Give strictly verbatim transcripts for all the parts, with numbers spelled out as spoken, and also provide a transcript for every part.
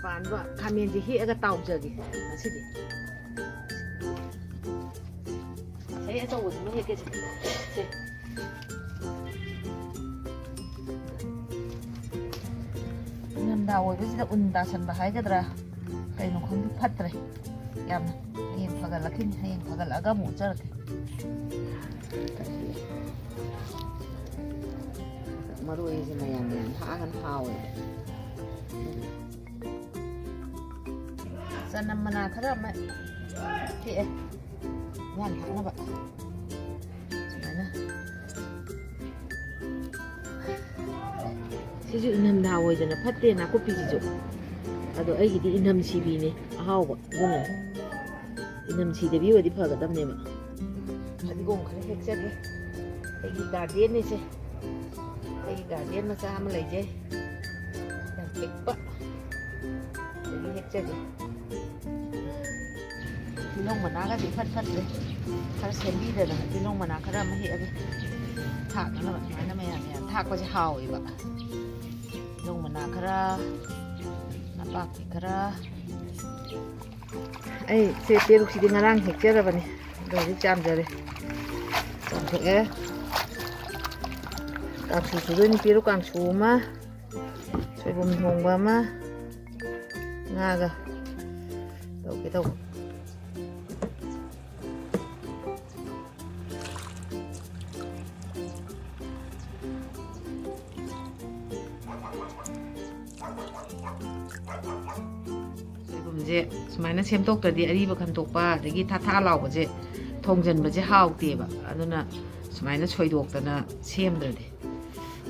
ꯄꯥꯟꯕ ꯈꯥꯃꯦꯟꯁꯦ ꯍꯦꯛꯑꯒ ꯇꯥꯎꯖꯒꯦ ꯉꯁꯤꯗꯤ꯫ ꯁꯦ, ꯑꯆꯧꯕꯁꯤꯃ ꯍꯦꯛꯀꯦꯁꯦ꯫ ꯁꯦ꯫ ꯏꯪꯊꯝꯊꯥ ꯑꯣꯏꯕꯁꯤꯗ ꯎꯟ ꯇꯥꯁꯟꯕ ꯍꯥꯏꯒꯗ꯭ꯔꯥ, ꯀꯩꯅꯣ ꯈꯪꯗꯦ, ꯐꯠꯇ꯭ꯔꯦ ꯌꯥꯝꯅ꯫ ꯍꯌꯦꯡ ꯐꯒꯠꯂꯛꯈꯤꯅꯤ, ꯍꯌꯦꯡ ꯐꯒꯠꯂꯛꯑꯒ ꯑꯃꯨꯛ ꯎꯠꯆꯔꯛꯀꯦ꯫ ꯃꯔꯣꯏꯁꯦ ꯃꯌꯥꯝ ꯃꯌꯥꯝ ꯊꯥꯛꯑꯒꯅ ꯍꯥꯎꯋꯦꯕ꯫ ꯆꯅꯝ ꯃꯅꯥ ꯈꯔ ꯑꯃ ꯍꯦꯛꯑꯦ, ꯏꯟꯖꯥꯡ ꯊꯥꯛꯅꯕ꯫ ꯁꯨꯃꯥꯏꯅ꯫ ꯁꯤꯁꯨ ꯏꯪꯊꯝꯊꯥ ꯑꯣꯏꯗꯅ ꯐꯠꯇꯦ, ꯅꯥꯀꯨꯞꯄꯤꯁꯤꯁꯨ꯫ ꯑꯗꯣ ꯑꯩꯒꯤꯗꯤ ꯏꯅꯝ ꯁꯤꯕꯤꯅꯦ ꯑꯍꯥꯎꯕ, ꯑꯗꯨꯅ ꯏꯅꯝ ꯁꯤꯗꯕꯤ ꯑꯣꯏꯗꯤ ꯐꯒꯗꯕꯅꯦꯕ꯫ ꯐꯗꯤꯒꯣꯝ ꯈꯔ ꯍꯦꯛꯆꯒꯦ꯫ ꯑꯩꯒꯤ ꯒꯥꯔꯗꯦꯟꯅꯤꯁꯦ꯫ ꯑꯩꯒꯤ ꯒꯥꯔꯗꯦꯟ ꯃꯆꯥ ꯑꯃ ꯂꯩꯖꯩ꯫ ꯌꯥꯝ ꯄꯤꯛꯄ꯫ ꯑꯗꯒꯤ ꯍꯦꯛꯆꯒꯦ꯫ ꯇꯤꯜꯍꯧ ꯃꯅꯥꯒꯗꯤ ꯏꯐꯠ ꯐꯠꯇ꯭ꯔꯦ꯫ ꯈꯔ ꯁꯦꯝꯕꯤꯗꯅ ꯇꯤꯜꯍꯧ ꯃꯅꯥ ꯈꯔ ꯑꯃ ꯍꯦꯛꯑꯒꯦ꯫ ꯊꯥꯛꯅꯅꯕ ꯁꯨꯃꯥꯏꯅ ꯃꯌꯥꯝ ꯃꯌꯥꯝ ꯊꯥꯛꯄꯁꯦ ꯍꯥꯎꯋꯦꯕ꯫ ꯇꯤꯜꯍꯧ ꯃꯅꯥ ꯈꯔ, ꯅꯄꯥꯛꯄꯤ ꯈꯔ꯫ ꯑꯩ ꯁꯦ ꯄꯦꯔꯨꯛꯁꯤꯗꯤ ꯉꯔꯥꯡ ꯍꯦꯛꯆꯔꯕꯅꯤ꯫ ꯑꯗꯣ ꯍꯧꯖꯤꯛ ꯆꯥꯝꯖꯔꯦ꯫ ꯆꯥꯝꯊꯣꯛꯑꯦ꯫ ꯀꯥꯡꯁꯨ ꯁꯨꯗꯣꯏꯅꯤ, ꯄꯦꯔꯨꯛ ꯀꯥꯡꯁꯨ ꯑꯃ, ꯁꯣꯏꯕꯨꯝ ꯊꯣꯡꯕ ꯑꯃ, ꯉꯥꯒ ꯇꯧꯒꯦ ꯇꯧꯕ꯫ ꯁꯣꯏꯕꯨꯝꯁꯦ ꯁꯨꯃꯥꯏꯅ ꯁꯦꯝꯗꯣꯛꯇ꯭ꯔꯗꯤ ꯑꯔꯤꯕ ꯈꯟꯗꯣꯛꯄ, ꯑꯗꯒꯤ ꯊꯥ ꯊꯥ ꯂꯥꯎꯕꯁꯦ ꯊꯣꯡꯖꯟꯕꯁꯦ ꯍꯥꯎꯇꯦꯕ꯫ ꯑꯗꯨꯅ ꯁꯨꯃꯥꯏꯅ ꯁꯣꯏꯗꯣꯛꯇꯅ ꯁꯦꯝꯗ꯭ꯔꯗꯤ꯫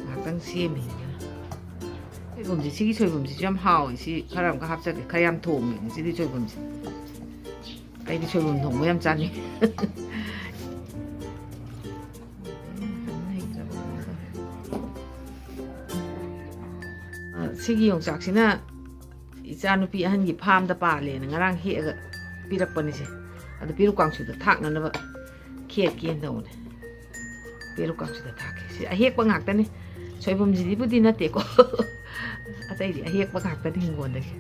ꯉꯥꯛꯇꯪ ꯁꯦꯝꯃꯤꯅꯤꯅ꯫ ꯁꯣꯏꯕꯨꯝꯁꯦ, ꯁꯤꯒꯤ ꯁꯣꯏꯕꯨꯝꯁꯤꯁꯨ ꯌꯥꯝ ꯍꯥꯎꯋꯦ꯫ ꯁꯤ ꯈꯔ ꯑꯃꯒ ꯍꯥꯞꯆꯒꯦ꯫ ꯈꯔ ꯌꯥꯝ ꯊꯣꯡꯉꯦ ꯉꯁꯤꯗꯤ ꯁꯣꯏꯕꯨꯝꯁꯦ꯫ ꯑꯩꯗꯤ ꯁꯣꯏꯕꯨꯝ ꯊꯣꯡꯕ ꯌꯥꯝ ꯆꯥꯅꯤꯡꯉꯤ꯫ ꯑ, ꯁꯤꯒꯤ ꯌꯣꯡꯆꯥꯛꯁꯤꯅ ꯏꯆꯥꯅꯨꯄꯤ ꯑꯍꯟꯒꯤ ꯐꯥꯝꯗ ꯄꯥꯜꯂꯦꯅ ꯉꯔꯥꯡ ꯍꯦꯛꯑꯒ ꯄꯤꯔꯛꯄꯅꯤꯁꯦ꯫ ꯑꯗꯨ ꯄꯦꯔꯨꯛ ꯀꯥꯡꯁꯨꯗ ꯊꯥꯛꯅꯅꯕ ꯈꯦꯠꯀꯦꯅ ꯇꯧꯕꯅꯦ꯫ ꯄꯦꯔꯨꯛ ꯀꯥꯡꯁꯨꯗ ꯊꯥꯛꯀꯦ꯫ ꯁꯤ ꯑꯍꯦꯛꯄ ꯉꯥꯛꯇꯅꯤ꯫ ꯁꯣꯏꯕꯨꯝꯁꯤꯗꯤꯕꯨꯗꯤ ꯅꯠꯇꯦꯀꯣ꯫ ꯑꯇꯩꯗꯤ ꯑꯍꯦꯛꯄ ꯉꯥꯛꯇꯅꯤ ꯍꯤꯡꯒꯣꯜꯗꯒꯤ꯫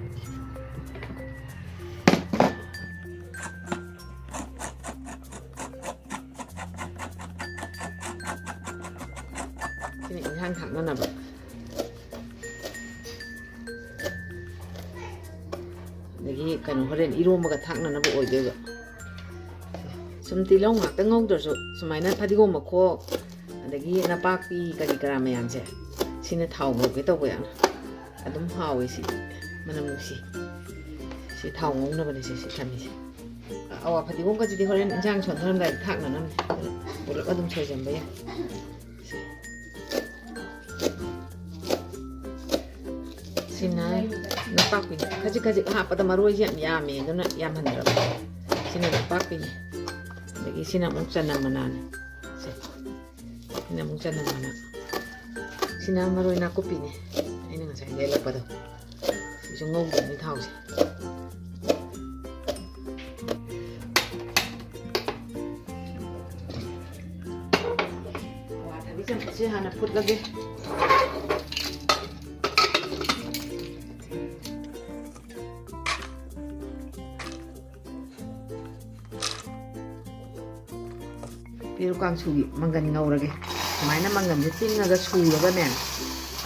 ꯁꯤꯅ ꯏꯟꯁꯥꯡ ꯊꯥꯛꯅꯅꯕ꯫ ꯑꯗꯒꯤ ꯀꯩꯅꯣ, ꯍꯣꯔꯦꯟ ꯏꯔꯣꯝꯕꯒ ꯊꯥꯛꯅꯅꯕ ꯑꯣꯏꯗꯣꯏꯕ꯫ ꯁꯨꯝ ꯇꯤꯜꯍꯧ ꯉꯥꯛꯇ ꯉꯧꯗ꯭ꯔꯁꯨ, ꯁꯨꯃꯥꯏꯅ ꯐꯗꯤꯒꯣꯝ ꯃꯈꯣꯛ, ꯑꯗꯒꯤ ꯅꯄꯥꯛꯄꯤ, ꯀꯔꯤ ꯀꯔꯥ ꯃꯌꯥꯝꯁꯦ, ꯁꯤꯅ ꯊꯥꯎ ꯉꯧꯒꯦ ꯇꯧꯕ ꯌꯥꯝꯅ꯫ ꯑꯗꯨꯝ ꯍꯥꯎꯋꯦ ꯁꯤꯗꯤ, ꯃꯅꯝ ꯅꯨꯡꯁꯤ꯫ ꯁꯤ ꯊꯥꯎ ꯉꯧꯅꯕꯅꯦ ꯁꯤ, ꯁꯤ ꯊꯝꯃꯤꯁꯦ꯫ ꯑꯋꯥ ꯐꯗꯤꯒꯣꯝꯒꯁꯤꯗꯤ ꯍꯣꯔꯦꯟ ꯏꯟꯁꯥꯡ ꯁꯣꯟꯊꯔꯝꯗꯥꯏꯗ ꯊꯥꯛꯅꯅꯕꯅꯦ꯫ ꯑꯗꯨꯅ ꯄꯨꯂꯞ ꯑꯗꯨꯝ ꯁꯣꯏꯖꯟꯕ ꯌꯥꯏ꯫ ꯁꯤꯅ ꯅꯄꯥꯛꯄꯤꯅꯦ꯫ ꯈꯖꯤꯛ ꯈꯖꯤꯛ ꯍꯥꯞꯄꯗ ꯃꯔꯣꯏꯁꯦ ꯌꯥꯝ ꯌꯥꯝꯃꯦ, ꯑꯗꯨꯅ ꯌꯥꯝꯍꯟꯗ꯭ꯔꯕ꯫ ꯁꯤꯅ ꯅꯄꯥꯛꯄꯤꯅꯦ꯫ ꯑꯗꯒꯤ ꯁꯤꯅ ꯑꯃꯨꯛ ꯆꯅꯝ ꯃꯅꯥꯅꯦ꯫ ꯁꯦ꯫ ꯁꯤꯅ ꯑꯃꯨꯛ ꯆꯅꯝ ꯃꯅꯥ꯫ ꯁꯤꯅ ꯃꯔꯣꯏ ꯅꯥꯀꯨꯞꯄꯤꯅꯦ꯫ ꯑꯩꯅ ꯉꯁꯥꯏ ꯂꯩꯔꯛꯄꯗꯣ꯫ ꯁꯤꯁꯨ ꯉꯧꯗꯣꯏꯅꯤ ꯊꯥꯎꯁꯦ꯫ ꯑꯋꯥꯊꯕꯤ ꯆꯝꯐꯨꯠꯁꯦ ꯍꯥꯟꯅ ꯐꯨꯠꯂꯒꯦ꯫ ꯄꯦꯔꯨꯛ ꯀꯥꯡꯁꯨꯒꯤ ꯃꯪꯒꯟ ꯉꯧꯔꯒꯦ꯫ ꯁꯨꯃꯥꯏꯅ ꯃꯪꯒꯟꯁꯦ ꯇꯤꯡꯉꯒ ꯁꯨꯔꯒꯅꯦ,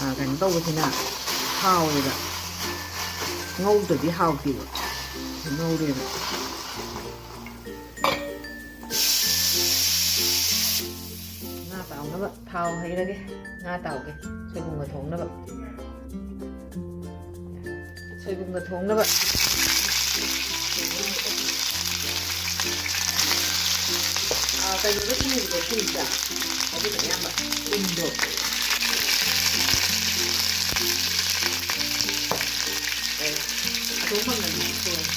ꯑ, ꯀꯩꯅꯣ ꯇꯧꯕꯁꯤꯅ ꯍꯥꯎꯋꯦꯕ꯫ ꯉꯧꯗ꯭ꯔꯗꯤ ꯍꯥꯎꯇꯦꯕ꯫ ꯉꯧꯔꯦꯕ꯫ ꯉꯥ ꯇꯥꯎꯅꯕ ꯊꯥꯎ ꯍꯩꯔꯒꯦ꯫ ꯉꯥ ꯇꯥꯎꯒꯦ꯫ ꯁꯣꯏꯕꯨꯝꯒ ꯊꯣꯡꯅꯕ꯫ ꯁꯣꯏꯕꯨꯝꯒ ꯊꯣꯡꯅꯕ꯫ ꯑꯥ, ꯀꯩꯅꯣꯗ ꯁꯨꯕꯗꯣ ꯀꯨꯏꯗ꯭ꯔꯥ? ꯑꯗꯨꯅ ꯑꯌꯥꯝꯕ ꯊꯨꯝꯗꯣ꯫ ꯑꯦ, ꯑꯗꯨꯝ ꯃꯪꯒꯟꯗꯤ ꯊꯣꯡꯉꯦ꯫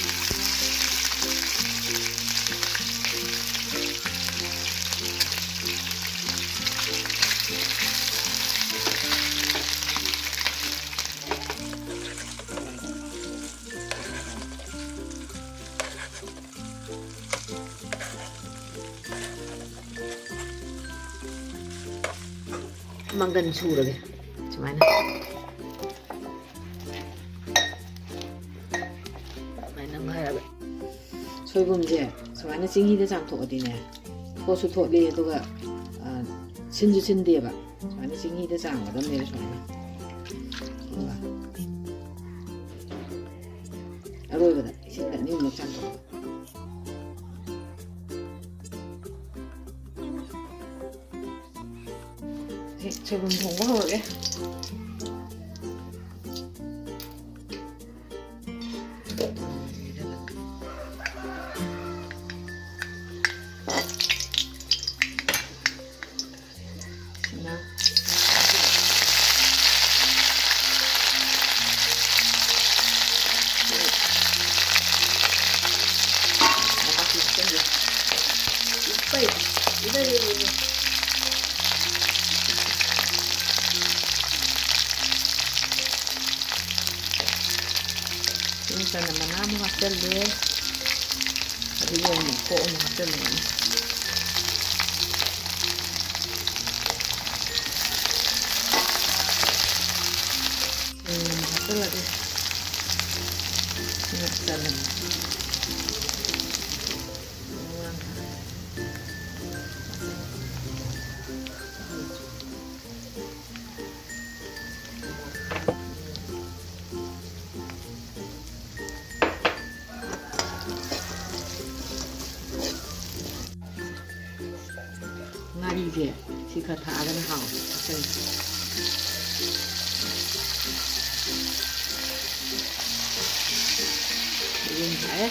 ꯃꯪꯒꯟ ꯁꯨꯔꯒꯦ ꯁꯨꯃꯥꯏꯅ꯫ ꯍꯥꯏꯔꯒ ꯁꯣꯏꯕꯨꯝꯁꯦ ꯁꯨꯃꯥꯏꯅ ꯆꯤꯡꯍꯤꯗ ꯆꯥꯝꯊꯣꯛꯑꯗꯤꯅꯦ, ꯊꯣꯠꯁꯨ ꯊꯣꯠꯂꯤ, ꯑꯗꯨꯒ, ꯑ, ꯁꯤꯟꯁꯨ ꯁꯤꯟꯗꯦꯕ꯫ ꯁꯨꯃꯥꯏꯅ ꯆꯤꯡꯍꯤꯗ ꯆꯥꯝꯒꯗꯕꯅꯦꯕ, ꯁꯨꯃꯥꯏꯅ꯫ ꯑꯗꯨꯒ ꯑꯔꯣꯏꯕꯗ ꯏꯁꯤꯡ ꯑꯅꯤꯃꯨꯛ ꯆꯥꯝꯊꯣꯛꯑꯣ꯫ ꯁꯤ ꯁꯣꯏꯕꯨꯝ ꯊꯣꯡꯕ ꯍꯧꯔꯒꯦ꯫ ꯆꯅꯝ ꯃꯅꯥ ꯑꯃꯨꯛ ꯍꯥꯞꯆꯜꯂꯦ꯫ ꯑꯗꯨꯒ ꯑꯃꯨꯛ ꯀꯣꯛ ꯑꯃꯨꯛ ꯍꯥꯞꯆꯜꯂꯅꯤ꯫ ꯎꯝ, ꯍꯥꯞꯆꯜꯂꯒꯦ꯫ ꯁꯤꯅ ꯆꯅꯝ꯫ ꯉꯥꯔꯤꯁꯦ ꯁꯤ ꯈꯔ ꯊꯥꯛꯑꯒꯅ ꯍꯥꯎꯋꯦ꯫ ꯌꯦꯔꯨꯝ ꯊꯥꯛꯑꯦ꯫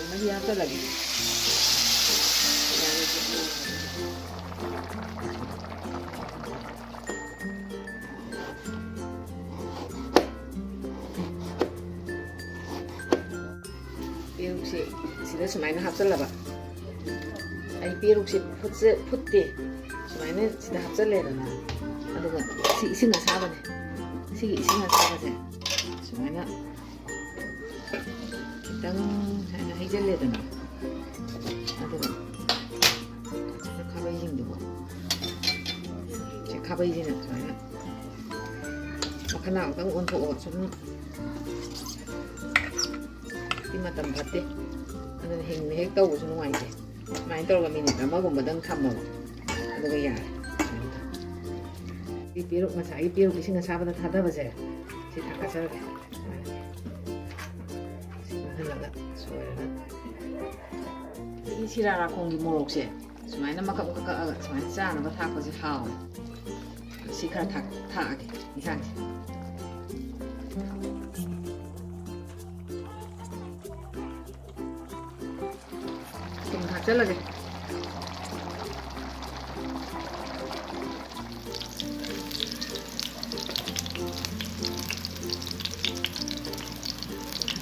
ꯃꯍꯤ ꯍꯥꯞꯆꯜꯂꯒꯦ꯫ ꯌꯥꯔꯦ, ꯑꯗꯨꯗꯤ꯫ ꯁꯨꯃꯥꯏꯅ ꯍꯥꯞꯆꯜꯂꯕ꯫ ꯑꯩ ꯄꯦꯔꯨꯛꯁꯦ ꯐꯨꯠꯆ-, ꯐꯨꯠꯇꯦ꯫ ꯁꯨꯃꯥꯏꯅ ꯁꯤꯗ ꯍꯥꯞꯆꯜꯂꯦꯗꯅ꯫ ꯑꯗꯨꯒ ꯁꯤ ꯏꯁꯤꯡ ꯑꯁꯥꯕꯅꯦ꯫ ꯁꯤꯒꯤ ꯏꯁꯤꯡ ꯑꯁꯥꯕꯁꯦ ꯁꯨꯃꯥꯏꯅ ꯈꯤꯇꯪ ꯍꯥꯏꯅ ꯍꯩꯖꯜꯂꯦꯗꯅ꯫ ꯑꯗꯨꯒ ꯈꯥꯕꯩꯁꯤꯡꯗꯨꯕꯨ, ꯁꯤ ꯈꯥꯕꯩꯁꯤꯅ ꯁꯨꯃꯥꯏꯅ ꯃꯈꯅꯥꯎ ꯑꯃꯨꯛꯇꯪ ꯑꯣꯟꯊꯣꯛꯑꯣ꯫ ꯁꯨꯝ ꯁꯤ ꯃꯇꯝ ꯐꯠꯇꯦ꯫ ꯑꯗꯨꯅ ꯍꯤꯡꯅ ꯍꯦꯛ ꯇꯧꯕꯁꯨ ꯅꯨꯡꯉꯥꯏꯇꯦ꯫ ꯁꯨꯃꯥꯏꯅ ꯇꯧꯔꯒ ꯃꯤꯅꯤꯠ ꯑꯃꯒꯨꯝꯕꯗꯪ ꯊꯝꯃꯕ꯫ ꯑꯗꯨꯒ ꯌꯥꯔꯦ꯫ ꯁꯤ ꯄꯦꯔꯨꯛ, ꯉꯁꯥꯏꯒꯤ ꯄꯦꯔꯨꯛ ꯏꯁꯤꯡ ꯑꯁꯥꯕꯗ ꯊꯥꯗꯕꯁꯦ ꯁꯤ ꯊꯥꯡꯀꯠꯆꯔꯒꯦ꯫ ꯁꯤ ꯃꯨꯜꯍꯜꯂꯒ ꯁꯣꯏꯔꯒ꯫ ꯁꯤꯒꯤ ꯁꯤꯔꯥ ꯔꯥꯈꯣꯡꯒꯤ ꯃꯣꯔꯣꯛꯁꯦ ꯁꯨꯃꯥꯏꯅ ꯃꯀꯛ ꯃꯀꯛ ꯀꯛꯑꯒ ꯁꯨꯃꯥꯏꯅ ꯆꯥꯅꯕ ꯊꯥꯛꯄꯁꯦ ꯍꯥꯎꯋꯦ꯫ ꯁꯤ ꯈꯔ ꯊꯥꯛ-, ꯊꯥꯛꯑꯒꯦ ꯏꯟꯁꯥꯡꯁꯦ꯫ ꯊꯨꯝ ꯊꯥꯛꯆꯜꯂꯒꯦ꯫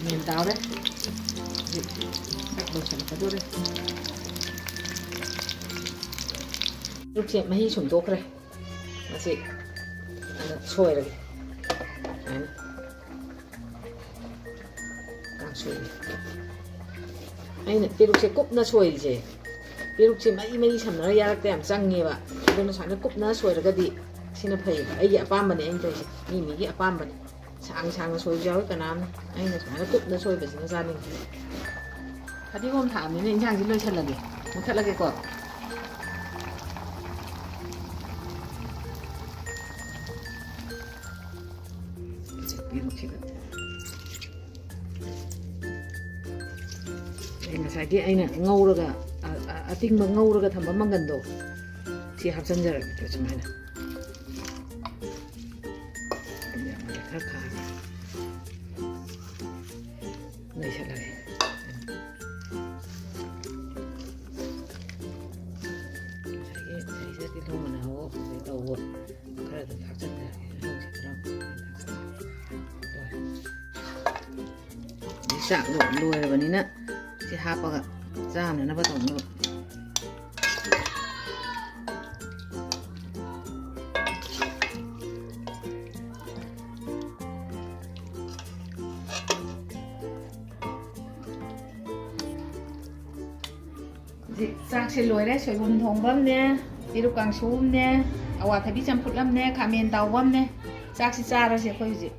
ꯃꯦꯟ ꯇꯥꯔꯦ꯫ ꯍꯧꯖꯤꯛ ꯂꯣꯏꯁꯤꯜꯂꯛꯀꯗꯧꯔꯦ꯫ ꯄꯦꯔꯨꯛꯁꯦ ꯃꯍꯤ ꯁꯨꯝꯗꯣꯛꯈ꯭ꯔꯦ꯫ ꯃꯁꯤ ꯑꯗ ꯁꯣꯏꯔꯒꯦ꯫ ꯁꯨꯃꯥꯏꯅ꯫ ꯀꯥꯡꯁꯣꯏꯅꯤ꯫ ꯑꯩꯅ ꯄꯦꯔꯨꯛꯁꯦ ꯀꯨꯞꯅ ꯁꯣꯏꯔꯤꯁꯦ, ꯄꯦꯔꯨꯛꯁꯦ ꯃꯔꯤ ꯃꯔꯤ ꯁꯝꯅꯔ ꯌꯥꯔꯛꯇ ꯌꯥꯝ ꯆꯪꯉꯦꯕ꯫ ꯑꯗꯨꯅ ꯁꯨꯃꯥꯏꯅ ꯀꯨꯞꯅ ꯁꯣꯏꯔꯒꯗꯤ ꯁꯤꯅ ꯐꯩꯌꯦꯕ꯫ ꯑꯩꯒꯤ ꯑꯄꯥꯝꯕꯅꯦ ꯑꯩꯅ ꯇꯧꯔꯤꯁꯦ, ꯃꯤ ꯃꯤꯒꯤ ꯑꯄꯥꯝꯕꯅꯦ꯫ ꯁꯥꯡ ꯁꯥꯡꯅ ꯁꯣꯏꯕꯁꯨ ꯌꯥꯎꯋꯤ ꯀꯅꯥꯝꯅ꯫ ꯑꯩꯅ ꯁꯨꯃꯥꯏꯅ ꯀꯨꯞꯅ ꯁꯣꯏꯕꯁꯤꯅ ꯆꯥꯅꯤꯡꯉꯤ꯫ ꯐꯗꯤꯒꯣꯝ ꯊꯥꯛꯑꯕꯅꯤꯅ ꯏꯟꯁꯥꯡꯁꯤ ꯂꯣꯏꯁꯜꯂꯒꯦ, ꯃꯨꯊꯠꯂꯒꯦꯀꯣ꯫ ꯄꯦꯔꯨꯛꯁꯤꯒ꯫ ꯑꯩ ꯉꯁꯥꯏꯒꯤ ꯑꯩꯅ ꯉꯧꯔꯒ, ꯑ-, ꯑ-, ꯑꯇꯤꯡꯕ ꯉꯧꯔꯒ ꯊꯝꯕ ꯃꯪꯒꯟꯗꯣ ꯁꯤ ꯍꯥꯞꯆꯤꯟꯖꯔꯒꯦ ꯁꯨꯃꯥꯏꯅ꯫ ꯈꯔ ꯈꯥꯡ ꯅꯩꯁꯜꯂꯒꯦ꯫ ꯉꯁꯥꯏꯒꯤ ꯁꯤꯗꯩꯁꯤꯗ ꯇꯤꯜꯍꯧ ꯃꯅꯥꯋꯣ, ꯑꯗꯩ ꯇꯧꯋꯣ, ꯈꯔ ꯑꯗꯨꯝ ꯊꯥꯛꯆꯟꯖꯔꯒꯦ꯫ ꯇꯤꯜꯍꯧꯁꯦ ꯈꯔ ꯊꯥꯛꯆꯜꯂꯒꯦ꯫ ꯆꯥꯛ ꯂꯣ-, ꯂꯣꯏꯔꯕꯅꯤꯅ ꯁꯤ ꯍꯥꯞꯄꯒ ꯆꯥꯅꯅꯕ ꯇꯧꯅꯕ꯫ ꯍꯧꯖꯤꯛ ꯆꯥꯛꯁꯦ ꯂꯣꯏꯔꯦ꯫ ꯁꯣꯏꯕꯨꯝ ꯊꯣꯡꯕ ꯑꯃꯅꯦ, ꯄꯦꯔꯨꯛ ꯀꯥꯡꯁꯨ ꯑꯃꯅꯦ, ꯑꯋꯥꯊꯕꯤ ꯆꯝꯐꯨꯠ ꯑꯃꯅꯦ, ꯈꯥꯃꯦꯟ ꯇꯥꯎꯕ ꯑꯃꯅꯦ꯫ ꯆꯥꯛꯁꯤ ꯆꯥꯔꯁꯦ ꯑꯩꯈꯣꯏ ꯍꯧꯖꯤꯛ꯫